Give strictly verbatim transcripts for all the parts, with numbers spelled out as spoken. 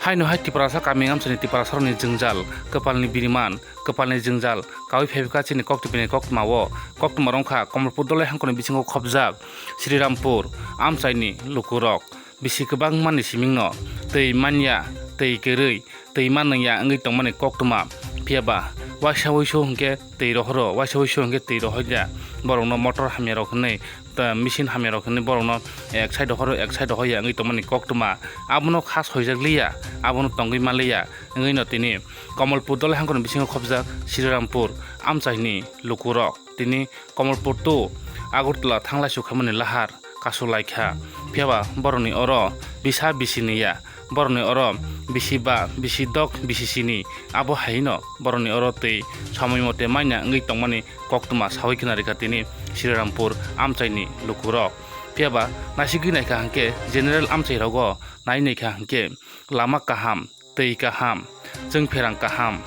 Haino hai Tiprasa kaming amchaini Tiprasarokni jwngjal, kwpalni biriman, kwpalni jwngjal, kaui phaibwkha chini koktwbini koktwmao. Koktwma wngkha Kamalpur Dolai hangkoni bisingo khopjak Srirampur amchaini lukurok. Bisi kwbangmani simingno twi manya, twi kwrwi, twi manwngya wngwi tongmani koktwma. Phiyaba waisa wuisu hwnkhe twi rohoro, waisa wuisu hwnkhe twi rohorya. Borokno motor hamyarok hwnwi, ta-, machine hamyarok hwnwi borokno ek side rohoro, ek side rohorya wngwi tongmani koktwma. Abono kha soijakliya, abono tongwi manliya wngwino tini Kamalpur Dolai hangkoni bisingo khopjak Srirampur amchaini lukurok. Tini Kamalpur to Agartala thanglai sukhaimani lahar kasu laikha. Phiyaba borokni oro bisa bisi niya, borokni oro bisi ba, bisi dok, bisi sini. Abo haino borokni oro twi somoi mote manya wngwi tongmani koktwma saui khna rikha tini Srirampur amchaini lukurok. Phiyaba naisigwi naikha hwnkhe general amchairogo nai naikha hwnkhe lama kaham, twi kaham, chwngpherang kaham,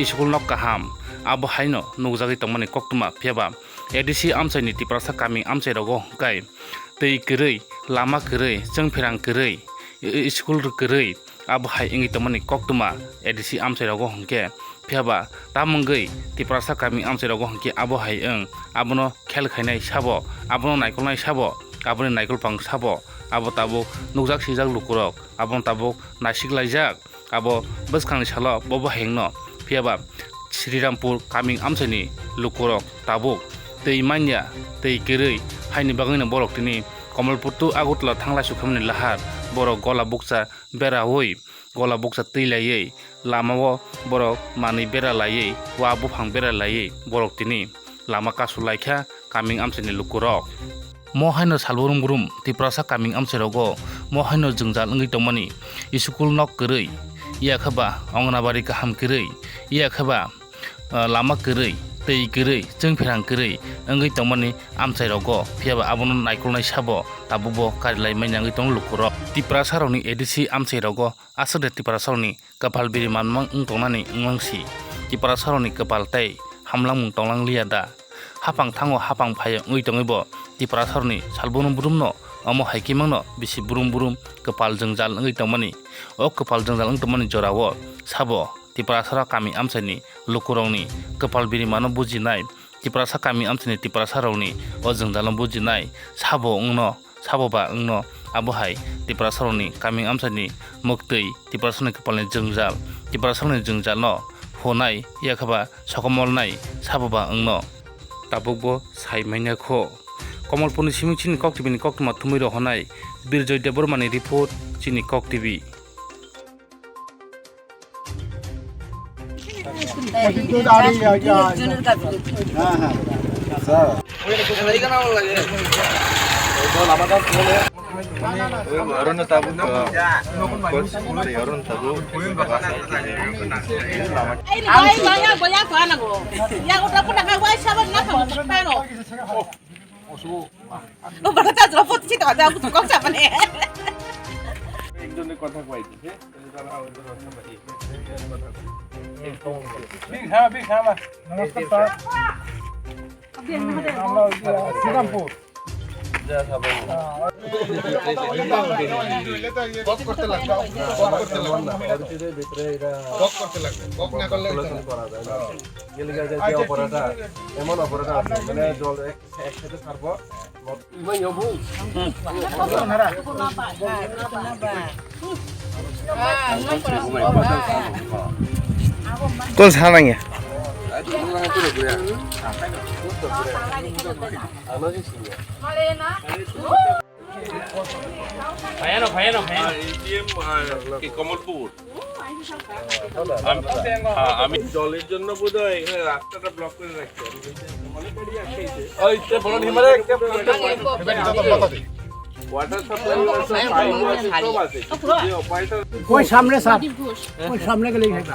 school nok kaham, abo haino nukjagwi tongmani koktwma. Phiyaba A D C amchaini Tiprasa kaming amchairogo hwnkhe twi kwrwi, lama kwrwi, chwngpherang kwrwi, i-, school kwrwi, abo hai wngwi tongmani koktwma A D C amchairogo hwnkhe. Phiyaba tamungwi Tiprasa kaming amchairogo hwnkhe abo hai wng, abono khel khainai sabo, abono naikolnai sabo, aboni naikolpang sabo, abo tabuk nukjak sijak lukurok. Abono tabuk naisiklaijak, abo bwskangni salo bobo hayungno. Phiyaba Srirampur kaming amchaini lukurok tabuk twi manya, twi kwrwi, haini bagwino borok tini Kamalpur to Agartala thanglai sukhaimani lahar. Borok gola bukcha beraui, gola bukcha twi laiwi, lamao borok manwi bera laiwi, wa buphang bera laiwi borok tini lama kasu laikha kaming amchaini lukurok. Mo haino salbrum brum Tiprasa kaming amchairogo mo haino jwngjal wngwi tongmani, school nok kwrwi, yakhe ba Anganabadi kaham kwrwi, yakhe ba, ah, lama kwrwi, twi kwrwi, chwngpherang kwrwi wngwi tongmani amchairogo. Phiyaba abono naikolnai sabo tabukbo karilai manya wngwi tongo lukurok. Tiprasarokni A D C amchairogo aswk de Tiprasarokni kwpal biri manmang wng tongnani wngmang si. Tiprasarokni kwpal tei hamlangmung tonglang liya da? Hapang thango hapang phaio wngwi tongwi bo Tiprasarokni salbrum brumno omo hai khe mangno bisi brum brum kwpal jwngjal wngwi tongmani. O kwpal jwngjal wng tongmani jorao sabo Tiprasarok kami amchaini lukurokni kwpal birimano bujinai, Tiprasa kami amchaini Tiprasarokni o jwngjalo bujinai sabo wngno, sabo ba wngno. Abo hai Tiprasarokni kami amchaini mwktwi, Tiprasarokni kwpalni jwngjal, Tiprasarokni jwngjalno hunai, yakhe ba sokomolnai sabo ba wngno. Tabukbo sai manya kho. Kamalpurni siming chini Kok T V ni koktwma thumwi rohornai Birjoy Debbarmani report, chini Kok T V. একজনে কথা কয় দিছে। বিগ হ্যাঁ, বিগ হ্যাঁ, নমস্কার স্যার। আমরা ওই যে শ্রীরামপুর। বক করতে লাগবে, বক করতে লাগবে। বক করতে লাগবে, বক না করলে হইতো না। করা যায় না। গেলে গিয়ে যে অপরাধটা, এমন অপরাধ আছে, মানে জল এক একসাথে ছাড়বো। Tol sanang ya. ভাইয়ানো, ভাইয়ানো, ভাইয়ানো। এটিএম, আহ, কি কমলপুর। আমি, হ্যাঁ, আমি জলের জন্য বোধহয় এখানে রাস্তাটা ব্লক করে রাখছে। আমি বলছি, অনেক গাড়ি আসছে এই যে। ওই, তে বলো, নিমারে একটা ওয়াটার সাপ্লাই আছে, পাইপ আছে, সব আছে। যে পাইপটা ওই সামনে স্যার, ওই সামনে গেলেই হয়।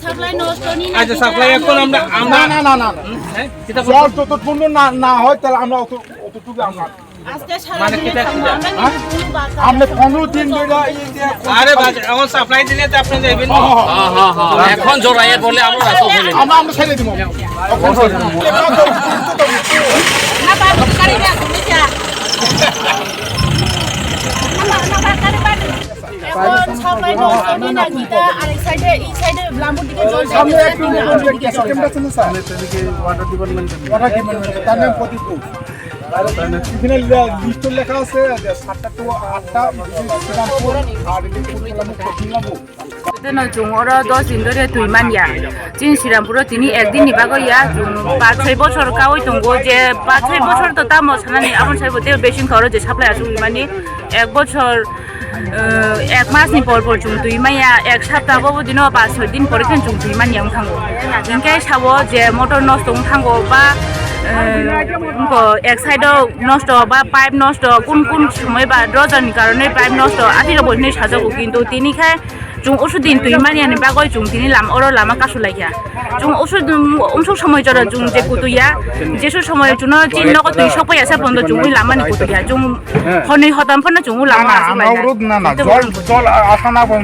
সাপ্লাই নষ্ট নি না আচ্ছা, সাপ্লাই এখন আমরা, আমরা না, না, না, না, না। হ্যাঁ? এটা জল যতক্ষণ না, না হয়, তাহলে আমরা অত, অতটুকু আমরা আজকে সারা মানে দিনে কিতা, থাকবো। কিতা? আমরা কিন্তু কোনো বাজার আরে বাজার, এখন সাপ্লাই দিলে তো আপনি যাইবেন। হ্যাঁ, হ্যাঁ, হ্যাঁ। এখন জোরাইয়ে বলে আমরা রাস্তা খুলে দিই। আমরা, আমরা ছেড়ে দিব। না, বাবু, গাড়ি যা, তুমি যা। না, না, না, গাড়ি বাড়ি। Supply no, সামনে না, কিতা আরেক সাইডে, এই সাইডে লাম্বুর দিকে জল সামনে যায়, একটু সামনে ওই দিকে গ্যাস জল ক্যাম্পটা যায়। শুনুন sir. Water department. Water department, তার নাম প্রদীপ ঘোষ। এখানে লে-, লিস্টে লেখা আছে যে সাতটা to আটটা, শ্রীরামপুর, আর এদিকে কোন কোন কোন কোন কোন কোন। Teno chwng oro dos din dhori twi manya. Chini Srirampuro tini ek din ni bagwi ya, chwng pach choi bochor kaui tongo je, pach choi bochor to tamo sanani, aboni saibo tei besi wngkha oro je supply achukmani ek bochor, eh, ek mas ni por por chwng twi manya, ek sapta bo dino pach choi din pore khe chwng twi manya wng thango. Hinkhe sabo je motor nosto wng thango ba, eh, wngkha ek side o nosto ba pipe nosto, kun kun somoi ba dozani karone pipe nosto, atiro bo hinui sajago, kintu tini khe Chwng usu din twi mani ani bagwi chwng tini lam-, oro lama kasu laikha. Chwng usu din, umsuk somoi jora chwng je kutuya, jesu somoi chwngno chin nogo twi sokpaiya se pondo chwng ui lama ni kutuya. Chwng honwi hotam phano chwng ui lama na, aswk na, laikha. Rud na, na, jol, jol, a-, asana bo.